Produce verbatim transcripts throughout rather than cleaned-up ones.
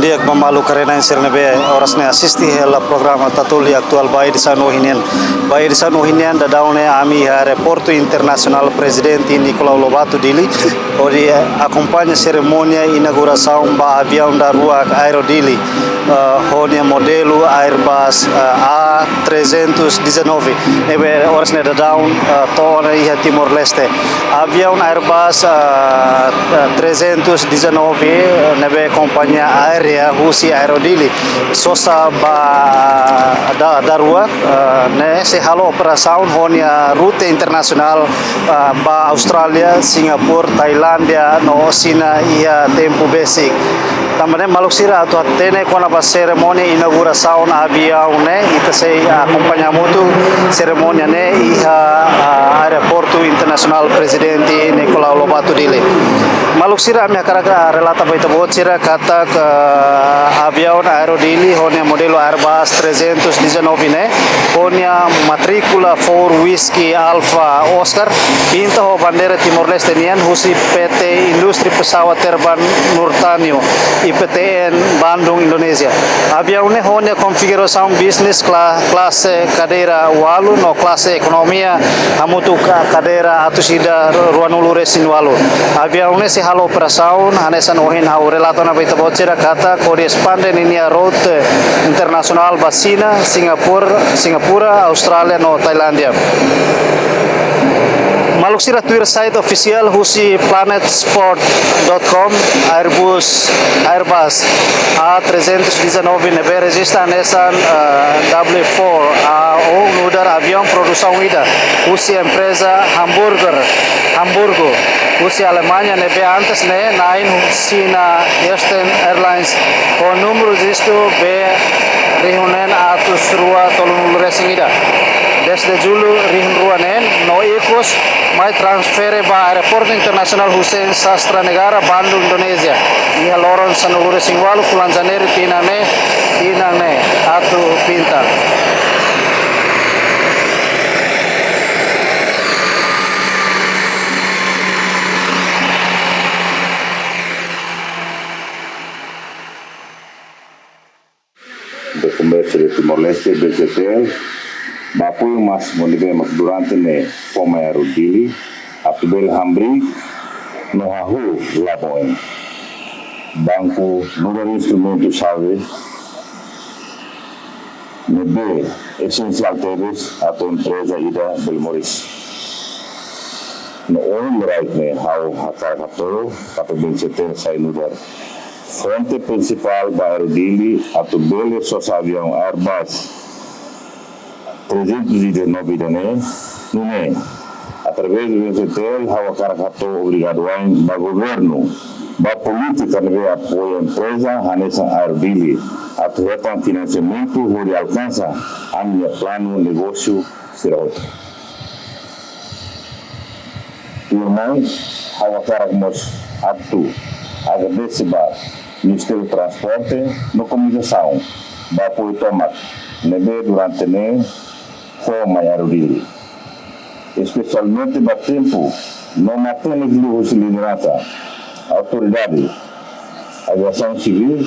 Di'ak ba maluk karena sira ne'ebé oras ne'e asiste hela programa Tatoli Atuál ba edisaun ohin nian. Ba edisaun ohin nian daudaun ne'e ami iha Aeroportu Internasionál Prezidente Nicolau Lobato Dili, hodi akompaña serimónia inaugurasaun ba aviaun daruak Aero Dili, eh, ho nia modelu Airbus, eh, A trezentos dezanove, ne'ebé oras ne'e daudaun, eh, to'o ona iha Timor-Leste. Aviaun Airbus, eh, eh, trezentos dezanove, eh, ne'ebé kompañia aérea husi Aero Dili sosa ba da-, daruak, eh, ne'e sei halo operasaun ho nia ruta internasionál, eh, ba Austrália, Singapura, Tailándia no Xina iha tempu besik. Tanba ne'e maluk sira atu hatene kona-ba serimónia inaugurasaun aviaun ne'e, ita sei akompaña hamutuk serimónia ne'e iha, ah, Aeroportu Internasionál Prezidente Nicolau Lobato Dili. Maluk sira, ami hakarak relata ba ita-boot sira katak, ah, aviaun Aero Dili ho nia modelu Airbus trezentos dezanove ne'e, ho nia matríkula Four Whisky Alpha Oscar, pinta ho bandeira Timor-Leste nian husi P T Indústria Pesawat Terbang Nurtanio, I P T N, Bandung, Indonézia. Aviaun ne'e ho nia konfigurasaun business cla-, klase kadeira ualu no klase ekonomia hamutuk ka-, kadeira atus ida ruanulu resin ualu. Aviaun ne'e sei halo operasaun hanesan ohin ha'u relata ona ba ita-boot sira katak hodi espande ninia rute internasionál ba Xina, Singapura, Singapura, Austrália no Tailándia. Maluk sira, tuir site ofisiál husi planetsport dot com, Airbus, Airbus A trezentos dezanove ne'ebé rejista hanesan, eh, W four A O nu'udar aviaun produsaun ida husi empreza Hamburger, Hamburgo, husi Alemaña ne'ebé antes ne'e na'in husi Xina Eastern Airlines ho númeru rejistu B rihun neen atus rua tolunulu resin ida. Dezde Jullu rihun rua neen no ikus mai transfere ba Aeroportu Internasionál Hussein Sastra Negara, Bandung, Indonézia, iha loron sanulu resin ualu fulan Janeiru tinan ne'e, tinan ne'e, atu pinta. Komérsiu de Timor-Leste, B C T L, ba apoiu másimu ne'ebé mak durante ne'e fó mai Aero Dili, atu bele hamriik no hahú la boen. Banku nu'udar instrumentu xave ne'ebé esensiál tebes atu empreza ida bele moris. No ohin loraik ne'e ha'u hakarak hato'o atu B C T L sai nu'udar fonte prinsipál ba Aero Dili atu bele sosa aviaun Airbus trezentos e dezanove ida-ne'e, nune'e, através do B C T L, ha'u hakarak hato'o obrigadu wa'in ba governu, ba polítika ne'ebé apoia empreza hanesan Aero Dili, atu hetan finansiamentu hodi alkansa ami-nia planu negósiu sira hotu. Tuirmai, ha'u hakarak mós atu agradese ba Ministériu Transporte no Komunikasaun ba apoiu tomak ne'ebé durante ne'e fó mai Aero Dili. Espesialmente ba tempu no matenek liu husi lideransa, autoridade, aviasaun sivíl,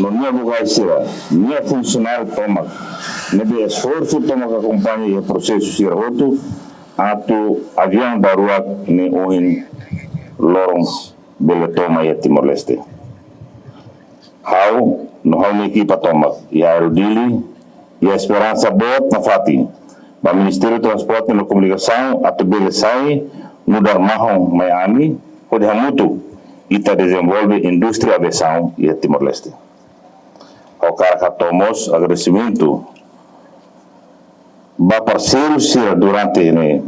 no nia vogais sira, nia funsionáriu tomak, ne'ebé esforsu tomak akompaña iha prosesu sira hotu, atu aviaun daruak ne'e ohin loron bele to'o mai iha Timor-Leste. Ha'u no ha'u-nia ekipa tomak iha Aero Dili iha esperansa boot nafatin ba Ministériu Transporte no Komunikasaun atu bele sai nu'udar mahon mai ami, hodi hamutuk ita dezenvolve indústria aviasaun iha Timor-Leste. Ha'u hakarak hato'o mós agradesimentu ba parseiru sira durante ne'e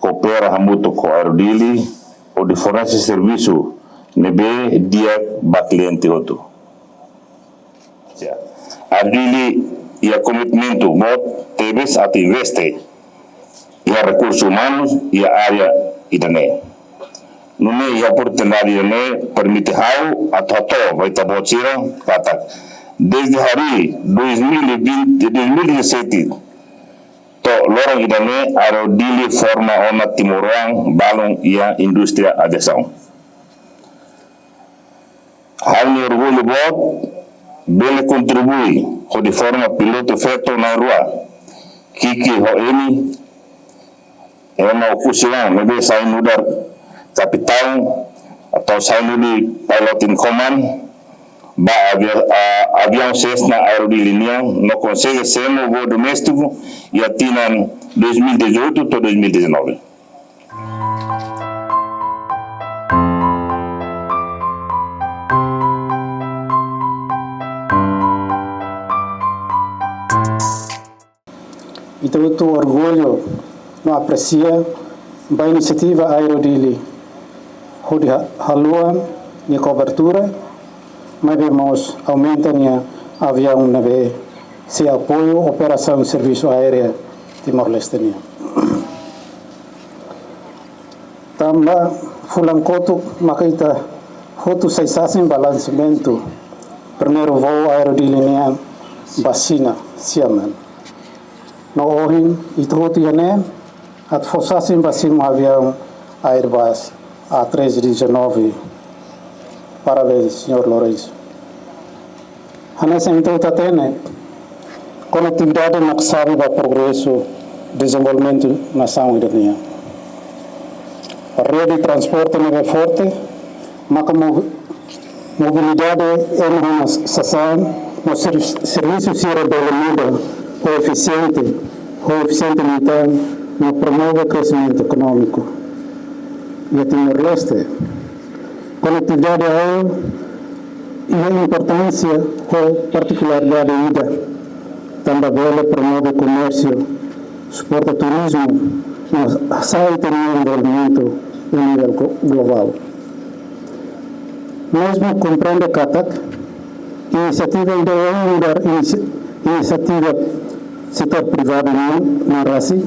koopera hamutuk ho Aero Dili hodi fornese servisu ne'ebé di'ak ba kliente hotu. Ya. Aero Dili iha komitmentu boot tebes atu investe iha rekursu umanu iha área ida-ne'e. Nune'e iha oportunidade ida-ne'e permite ha'u atu hato'o ba ita-boot sira katak dezde harii dois mil e vinte, dois mil e dezassete to'o loron ida-ne'e Aero Dili forma ona timoroan balun iha indústria aviasaun. Ha'u Ha'u-nia orgullu boot bele kontribui hodi forma pilotu feto na'in-rua, Kiki ho Eni, ema Oekusi-oan ne'ebé sai nu'udar kapitaun, atu sai nu'udar pilot in command ba avia-, a, aviaun Cessna Aero Dili nian, no konsege semo voo doméstiku iha tinan dois mil e dezoito to'o dois mil e dezanove. Ita hotu orgullu no apresia ba inisiativa Aero Dili hodi ha-, haluha nia kobertura, maibé mós aumenta nia aviaun ne'ebé sei apoiu operasaun servisu aérea Timor-Leste nian. Tanba fulan kotuk maka ita hotu sai sasin ba lanseamentu primeiru voo Aero Dili nian ba Xina, Xiamen. No ohin ita hotu iha ne'e atu fó sasin ba simu aviaun Airbus A treze dezanove. Parabéns, señór Lourenço. Hanesan ita hotu hatene, konetividade mak xave ba progresu, dezenvolvimentu nasaun ida nian. Rede transporte ne'ebé forte maka mo-, mobilidade ema ho sasán, no servi-, servisu sira bele muda ho efisiente, ho efisiente liután, no promove kreximentu ekonómiku iha Timor-Leste. Konetividade aérea iha importánsia ho partikularidade ida, tanba bele promove komérsiu, suporta turizmu, no hasa'e ita-nia envolvimentu iha nivel glo-, globál. Mezmu komprende katak inisiativa ida-ne'e nu'udar inisi-, inisiativa setór privadu nian, narasi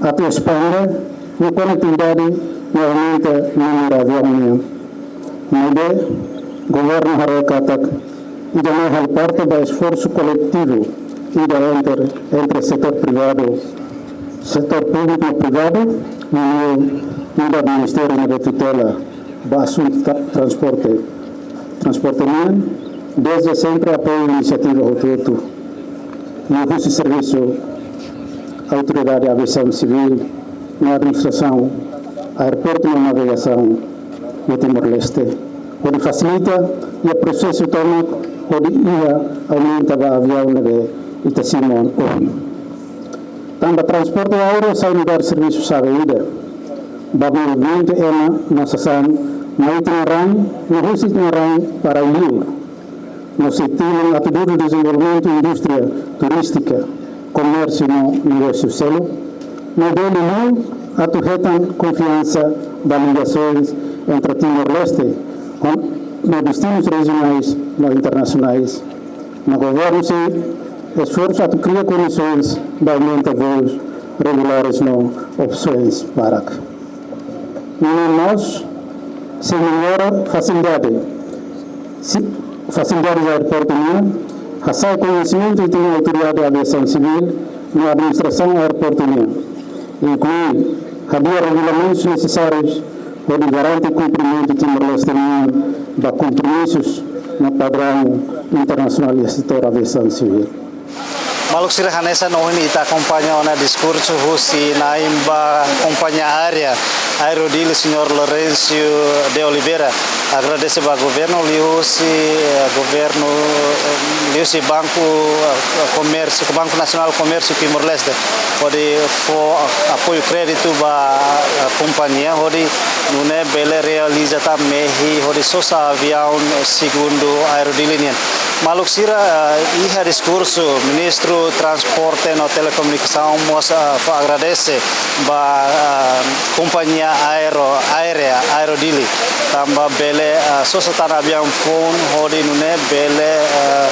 atu espande nia konetividade no aumenta númeru aviaun nian. Maibé governu haree katak ida-ne'e halo parte ba esforsu koletivu ida entre, entre setór privadu, setór públiku no privadu, no, no ministériu ne'ebé tutela ba asuntu tra-, transporte, transporte nian, dezde sempre apoiu inisiativa hotu-hotu, no husi servisu Autoridade Aviasaun Sivíl no Administrasaun Aeroportu no Navegasaun iha Timor-Leste, hodi fasilita iha prosesu tomak hodi iha aumenta ba aviaun ne'ebé ita simu ohin. Tanba transporte aéreu sai nu'udar servisu xave ida ba movimentu ema no sasán mai ita-nia rain no husi ita-nia rain para liur. No sei tilun atu dudu dezenvolvimentu indústria turístika, komérsiu no negósiu seluk, no bele liu atu hetan konfiansa ba ligasoens entre Timor-Leste ho, no destinus rejionais no internasionais. No governu sei esforsu atu kria kondisoens ba aumenta voos regulares no opsoens barak. Nune'e mós sei mellora fasilidade, si-, fasilidade aeroportu nian, hasa'e koñesimentu ita-nia Autoridade Aviasaun Sivíl no Administrasaun Aeroportu nian, inklui hadi'a regulamentus nesesárius hodi garante kumprimentu Timor-Leste nian ba kompromisus no padraun internasionál iha setór aviasaun sivíl. Maluk sira, hanesan ohin ita akompaña ona diskursu husi na'in ba kompañia aérea Aero Dili, señór Lourenço de Oliveira. Agradese ba governu, liuhusi, eh, governu, eh, liuhusi Banku, eh, Komérsiu, Banku Nasionál Komérsiu Timor-Leste, hodi fó apoiu kréditu ba, eh, kompañia, hodi nune'e bele realiza tan mehi hodi sosa aviaun segundu Aero Dili nian. Maluk sira, eh, iha diskursu, Ministru Transporte no Telekomunikasaun mós, eh, fó agradese ba, eh, kompañia aero-, aérea Aero Dili, tanba bele, eh, sosa tan aviaun foun hodi nune'e bele, eh,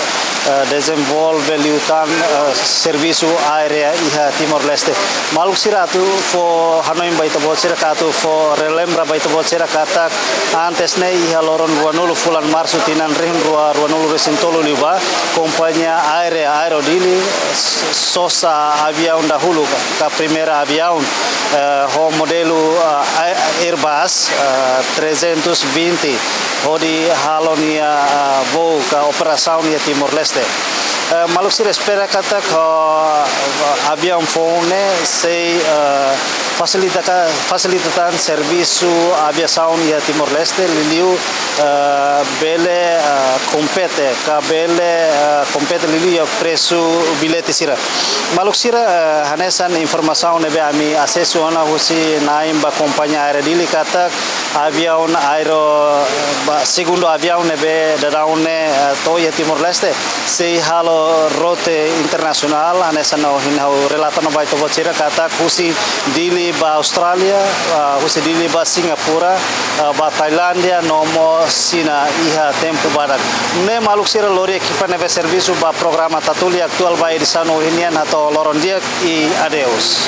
eh, dezenvolve liután, eh, servisu aérea iha Timor-Leste. Maluk sira, atu fó hanoin ba ita-boot sira, ka atu fó relembra ba ita-boot sira katak antes ne'e iha loron ruanulu fulan Marsu tinan rihun rua ruanulu resin tolu liubá, kompañia aérea Aero Dili s-, sosa aviaun dahuluk, ka primeira aviaun, eh, ho modelu, eh, Ai-, Airbus, eh, trezentos e vinte, hodi halo nia, eh, voo ka operasaun iha Timor-Leste. Eh, maluk sira, espera katak, eh, aviaun foun ne'e sei, eh, fasilita ka, fasilita tan servisu aviasaun iha Timor-Leste, liuliu, eh, bele, eh, kompete, ka bele, eh, kompete liuliu iha presu billete sira. Maluk sira, eh, hanesan informasaun ne'ebé ami asesu ona husi na'in ba kompañia Aero Dili katak aviaun Aero, eh, ba, segundu aviaun ne'ebé daudaun ne'e, eh, to'o iha Timor-Leste, sei halo rote internasionál, hanesan ohin ha'u relata ona ba ita-boot sira katak husi Dili ba Austrália, ah, husi Dili ba Singapura, ah, ba Tailándia, no mós Xina iha tempu badak. Ne'e maluk sira, lori ekipa ne'ebé servisu ba programa Tatoli Atuál ba edisaun ohin nian, hato'o loron di'ak i adeus.